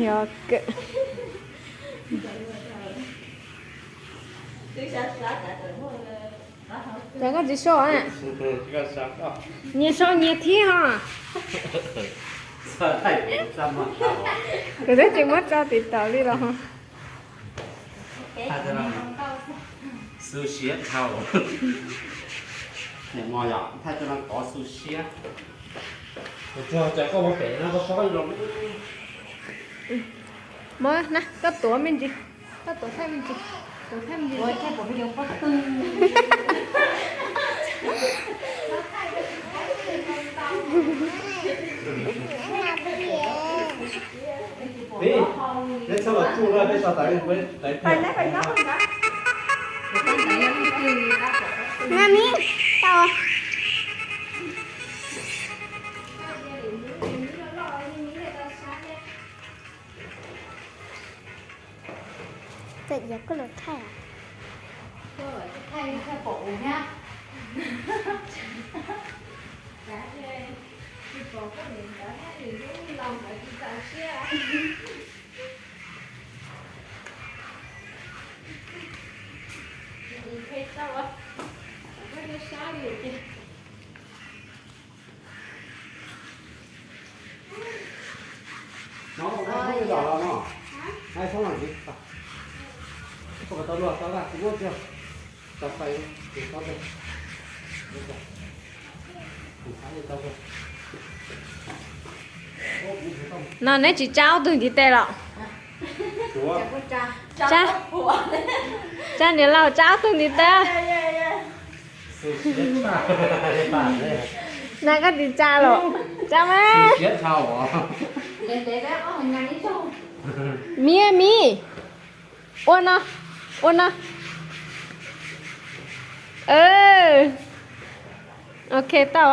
Yog kawg. Cov koj tsis sau, nyias sau nyias thiab ho. Kuv twb tsis muab tso tim tawm li los. Xu siab dhau. Niam mos yom, thaij cov no kov xu siab. Muab na, koj tuav me ntsis, koj tuav thaij me ntsis, tuav thaij me ntsis. Peb, neb txhob los tsuj na, peb so tas peb, peb, peb. Mami, tau. Txawm yog koj los thaij. Thaij, thaij pom ua thiab. No neb tsis tsa ob tug ntiv tes los? Tsa, tsa niam laus, tsa ob tug ntiv tes. Na koj tsis tsa los? Tsa mas. Miv, miv, ua no, ua no. Ok, tau.